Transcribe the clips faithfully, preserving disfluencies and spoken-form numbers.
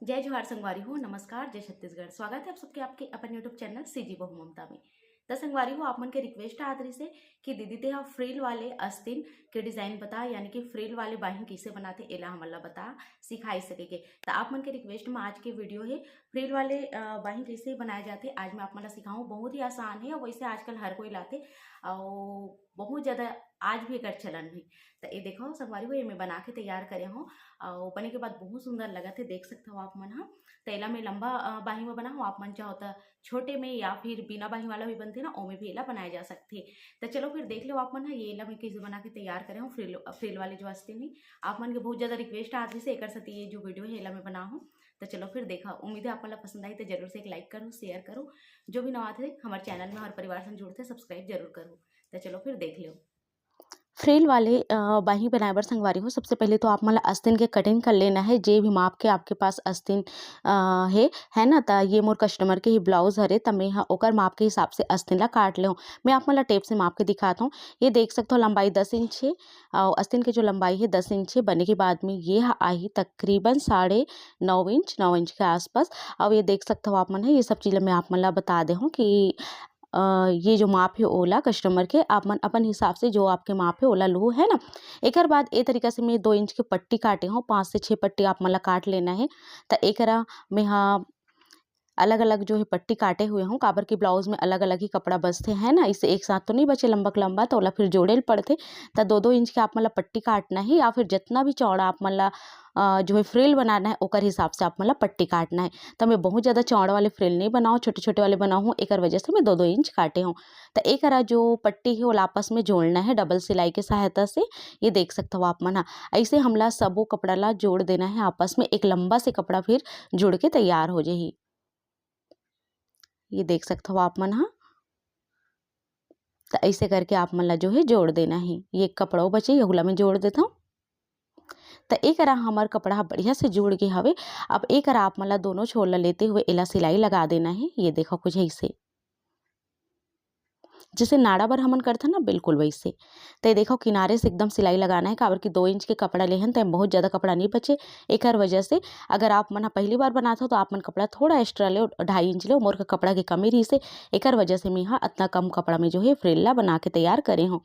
जय जोहार संगवारी हो, नमस्कार, जय छत्तीसगढ़। स्वागत है आप सबके आपके अपन YouTube चैनल सीजी बहू ममता में। त संगवारी हो, आप मन के रिक्वेस्ट आत रहिस हे कि दीदी ते ह फ्रिल वाले अस्तीन के डिजाइन बता, यानी कि फ्रिल वाले बाही कइसे बनाथे, एला हमन ला बता, सिखाई सके के। त आप मन के रिक्वेस्ट में आज के वीडियो हे फ्रिल वाले, अ, बाही कइसे बनाए जाथे, आज मैं आप मन ला सिखाऊं। बहुत ही आसान हे, वैसे आजकल हर कोई लाथे, अउ बहुत ज्यादा आज भी एकर चलन हे। त ये देखो संगवारी हो, ये मैं बना के तैयार करे हूँ, अउ बने के बाद बहुत सुंदर लगत हे, देख सकत हो आप मन ह। त एला मैं लंबा, अ, बाही में बनाहूँ, आप मन चाहो त छोटे में या फिर बिना बाही वाला भी बनथे ना, ओमे भी एला बनाए जा सकथे। त चलो फिर देख लो आप मन ह, ये एला मैं कइसे बना के तैयार करे हूँ फ्रिल, फ्रिल वाले जो अस्तीन हे। आप मन के बहुत ज्यादा रिक्वेस्ट आत रहिस हे, एकर सेती ये जो वीडियो हे एला मैं बनाहूँ। त चलो फिर देखा, उम्मीद है आप मन ला पसंद आई, त जरूर से एक लाइक करो, शेयर करो। जो भी नवा थे हमारे चैनल में, हमारे परिवार से जुड़थे, सब्सक्राइब जरूर करो। त चलो फिर देख लो। फ्रिल वाले, अ, बाही बनाए बर संगवारी हो, सबसे पहले तो आप मन ला अस्तीन के कटिंग कर लेना है। जे भी माप के आपके पास अस्तीन, अ, हे, है ना, त ये मोर कस्टमर के ही ब्लाउज हरे, त मैं ह ओकर माप के हिसाब से अस्तीन ला काट ले हूँ। मैं आप मन ला टेप से माप के दिखात हूँ। ये देख सकत हो, लंबाई दस इंच हे, अउ अस्तीन के जो लंबाई हे दस इंच हे। बने के बाद में ये ह आही तकरीबन साढ़े नौ इंच, नौ इंच के आसपास। अउ ये देख सकत हो आप मन ह, ये सब चीज ला मैं आप मन ला बता दे हूँ कि अ, ये जो माप हे ओला कस्टमर के, आप मन अपन हिसाब से जो आपके माप हे ओला लू, है ना। एकर बाद ए तरीका से मैं दो इंच के पट्टी काटे हूँ, पाँच से छः पट्टी आप मन ला काट लेना है। त एकरा मैं हा अलग-अलग जो है पट्टी काटे हुए हूँ, काबर कि ब्लाउज में अलग-अलग ही कपड़ा बचथे, है ना, इसे एक साथ तो नहीं बचे लंबा के लंबा, त ओला फिर जोड़े ल पड़थे। त दो दो इंच के आप मन ला पट्टी काटना है, या फिर जितना भी चौड़ा आप मन ला, अ, जो है फ्रिल बनाना है, ओकर हिसाब से आप मन ला पट्टी काटना है। त मैं बहुत ज़्यादा चौड़ा वाले फ्रिल नहीं बनाऊँ, छोटे-छोटे वाले बनाऊँ, एकर वजह से मैं दो दो इंच काटे हूँ। त एकरा जो पट्टी है, ओला आपस में जोड़ना है डबल सिलाई के सहायता से। ये देख सकत हो आप मन ह, ऐसे हमला सबो कपड़ा ला जोड़ देना है आपस में, एक लंबा से कपड़ा फिर जुड़ के तैयार हो जाही। ये देख सकत हो आप मन ह, त ऐसे करके आप मन ला जो है जोड़ देना है। ये कपड़ा बचे, यहू ला मैं जोड़ देता हूँ। त एकरा हमर कपड़ा ह बढ़िया से जुड़ गे हवे। अब एकरा आप मन ला दोनों छोर ला लेते हुए एला सिलाई लगा देना है। ये देखो कुछ ऐसे, जैसे नाड़ा बर हमन करथन ना, बिल्कुल वैसे। त ये देखो किनारे से एकदम सिलाई लगाना है, काबर कि दो इंच के कपड़ा लेहन त बहुत ज़्यादा कपड़ा नहीं बचे। एकर वजह से अगर आप मन ह पहली बार बनात हो तो आप मन कपड़ा थोड़ा एक्स्ट्रा ले, ढाई इंच ले, मोर का कपड़ा के कमी रहिस हे, एकर वजह से मैं ह अतना कम कपड़ा में जो है फ्रिल ला बना के तैयार करे हूँ।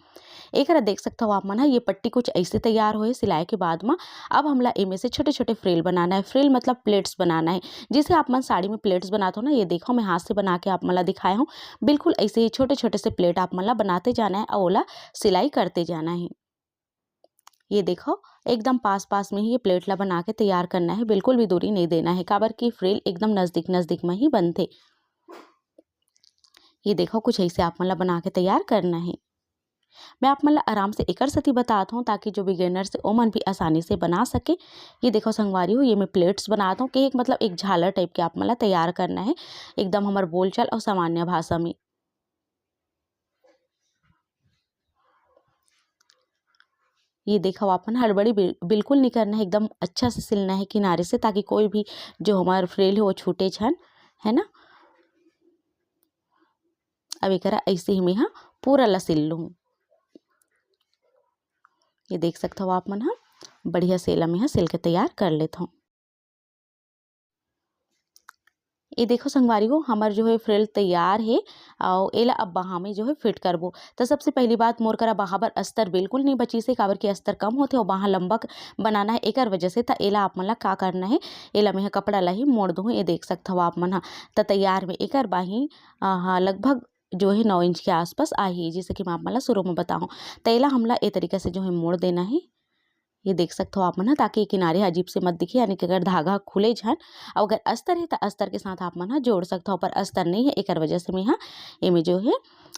एकरा देख सकत हो आप मन ह, ये पट्टी कुछ ऐसे तैयार होए सिलाई के बाद म। अब हमला एमे से छोटे-छोटे फ्रिल बनाना है। फ्रिल मतलब प्लेट्स बनाना है, जैसे आप मन साड़ी में प्लेट्स बनात हो ना, ये देखो मैं हाथ से बना के आप मन ला दिखाए हूँ। बिल्कुल ऐसे ही छोटे-छोटे से प्लेट आप मन ला बनाते जाना है और ओला सिलाई करते जाना है। ये देखो एकदम पास-पास में ही ये प्लेट ला बना के तैयार करना है, बिल्कुल भी दूरी नहीं देना है, काबर कि फ्रिल एकदम नजदीक-नजदीक में ही बनथे। ये देखो कुछ ऐसे आप मन ला बना के तैयार करना है। मैं आप मन ला आराम से एकर सेती बतात हूँ, ताकि जो बिगिनर्स हे, ओमन भी आसानी से बना सके। ये देखो संगवारी हो, ये मैं प्लेट्स बनात हूँ। केक मतलब एक झालर टाइप के आप मन ला तैयार करना है, एकदम हमर बोलचाल और सामान्य भाषा में। ये देखो आप मन, हड़बड़ी बिल-, बिल्कुल नहीं करना है, एकदम अच्छा से सिलना है किनारे से, ताकि कोई भी जो हमार फ्रिल है, वो छूटे झन, है ना। अब एकरा ऐसे ही मैं हा पूरा ला सिल लूँ। ये देख सकत हो आप मन ह, बढ़िया से एला मैं ह सिल के तैयार कर लेत हूँ। ये देखो संगवारी हो, हमर जो है फ्रिल तैयार है और एला अब बाहाँ में जो है फिट करबो। तो सबसे पहली बात, मोर करा बाहाँ बर अस्तर बिल्कुल नहीं बची से, काबर कि अस्तर कम होथे और बाहाँ लंबा क-, बनाना है, एकर वजह से। त एला आप मन ला का करना है, एला मैं ह कपड़ा ला ही मोड़ दूँ। ये देख सकत हो आप मन ह, त तैयार में एकर बाही, आ, हाँ, लगभग जो है नौ इंच के आसपास आही, जैसे कि मैं आप मन ला शुरू में बताऊँ। त एला हमला ए तरीका से जो है मोड़ देना है। ये देख सकत हो आप मन ह, ताकि ये किनारे ह अजीब से मत दिखे, यानी कि अगर धागा ह खुले झन, अउ अगर अस्तर है त अस्तर के साथ आप मन ह जोड़ सकत हो, पर अस्तर नहीं है, एकर वजह से मैं ह एमे जो है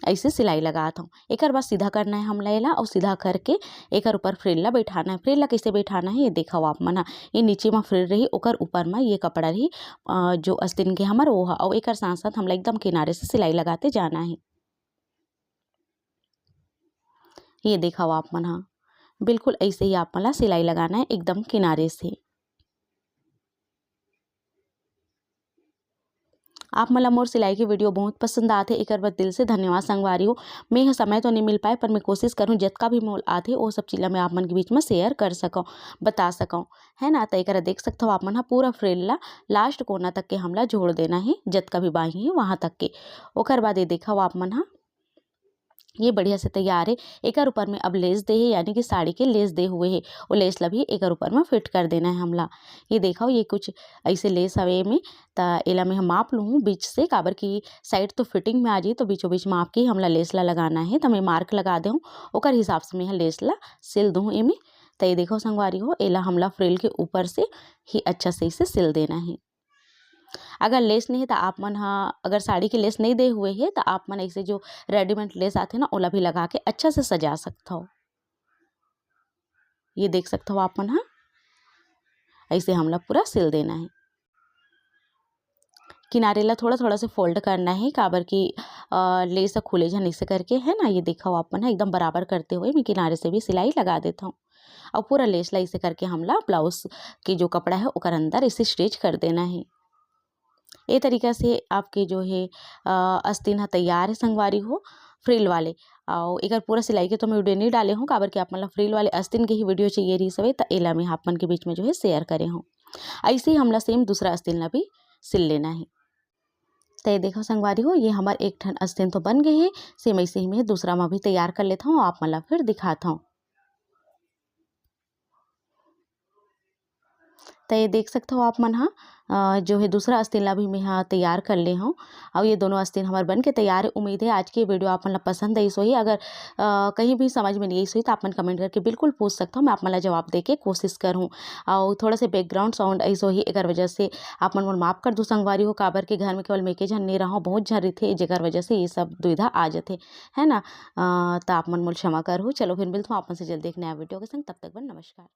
ऐसे सिलाई लगात हूँ। एकर बाद सीधा करना है हमला एला, अउ सीधा करके एकर ऊपर फ्रिल ला बैठाना है। फ्रिल ला कैसे बैठाना है, ये देखो आप मन ह, ये नीचे म फ्रिल रही, ओकर ऊपर म ये कपड़ा रही, अ, जो अस्तीन के हमर वो ह, अउ एकर साथ साथ हमला एकदम किनारे से सिलाई लगाते जाना है। ये देखो आप मन ह, बिल्कुल ऐसे ही आप मन ला सिलाई लगाना है एकदम किनारे से। आप मन ला मोर सिलाई के वीडियो बहुत पसंद आथे, एकर बर दिल से धन्यवाद संगवारी हो। मैं ह समय तो नहीं मिल पाए, पर मैं कोशिश करूँ जतका भी मोल आथे, वो सब चीज ला मैं आप मन के बीच में शेयर कर सकूँ, बता सकूँ, है ना। तो एकरा देख सकथो आप मन ह, पूरा फ्रिल ला लास्ट कोना तक के हमला जोड़ देना है, जतका भी बाही है वहाँ तक के। ओकर बाद ये देखो आप मन ह, ये बढ़िया से तैयार है। एकर ऊपर में अब लेस दे है, यानी कि साड़ी के लेस दे हुए है, वो लेस ला भी एकर ऊपर में फिट कर देना है हमला। ये देखो, ये कुछ ऐसे लेस हवे एमे, त एला मैं ह माप लूँ बीच से, काबर कि साइड तो फिटिंग में आ जाही, तो बीचों बीच माप के ही हमला लेस ला लगाना है। त मैं मार्क लगा देहूँ, ओकर हिसाब से मैं ह लेस ला सिल दूँ एमे। त ये देखो संगवारी हो, एला हमला फ्रिल के ऊपर से ही अच्छा से इसे सिल देना है। अगर लेस नहीं है तो आप मन ह, अगर साड़ी के लेस नहीं दे हुए है तो आप मन ऐसे जो रेडीमेड लेस आथे ना, ओला भी लगा के अच्छा से सजा सकथो। ये देख सकथो आप मन ह, ऐसे हमला पूरा सिल देना है। किनारे ला थोड़ा थोड़ा से फोल्ड करना है, काबर कि अ, लेस ह खुले झन, ऐसे करके, है ना। ये देखो आप मन ह, एकदम बराबर करते हुए मैं किनारे से भी सिलाई लगा देता हूँ। और पूरा लेस ला ऐसे करके हमला ब्लाउज के जो कपड़ा है ओकर अंदर ऐसे स्टिच कर देना है। ये तरीका से आपके जो है अ, अस्तीन ह तैयार है संगवारी हो, फ्रिल वाले। और एकर पूरा सिलाई के तो मैं वीडियो नहीं डाले हूँ, काबर कि आप मन ला फ्रिल वाले अस्तीन के ही वीडियो चाहिए रहिस हवे, त एला मैं आप मन के बीच में जो है शेयर करे हूँ। ऐसे ही हमला सेम दूसरा अस्तीन ला भी सिल लेना है। त ये देखो संगवारी हो, ये हमर एक ठन अस्तीन तो बन गए है। सेम ऐसे ही मैं दूसरा मा भी तैयार कर लेता हूँ, आप मन ला फिर दिखाता हूँ। त ये देख सकथो आप मन ह, अ, जो है दूसरा अस्तीन ला भी मैं ह तैयार कर ले हूँ। और ये दोनों अस्तीन हमर बन के तैयार है। उम्मीद है आज की वीडियो आप मन ला पसंद आइस होही। अगर अ, कहीं भी समझ में नहीं आइस होही तो आप मन कमेंट करके बिल्कुल पूछ सकथो, मैं आप मन ला जवाब दे के कोशिश करहूँ। और थोड़ा से बैकग्राउंड साउंड आइस होही, एकर वजह से आप मन मोर माफ कर दू संगवारी हो, काबर के घर में केवल मैं के झन नहीं रहूँ, बहुत झन रहिथे, जेकर वजह से ये सब दुविधा आ जथे, है ना। अ, त आप मन मोर क्षमा करहू। चलो फिर मिलथों आप मन से जल्दी एक नया वीडियो के संग, तब तक बर नमस्कार।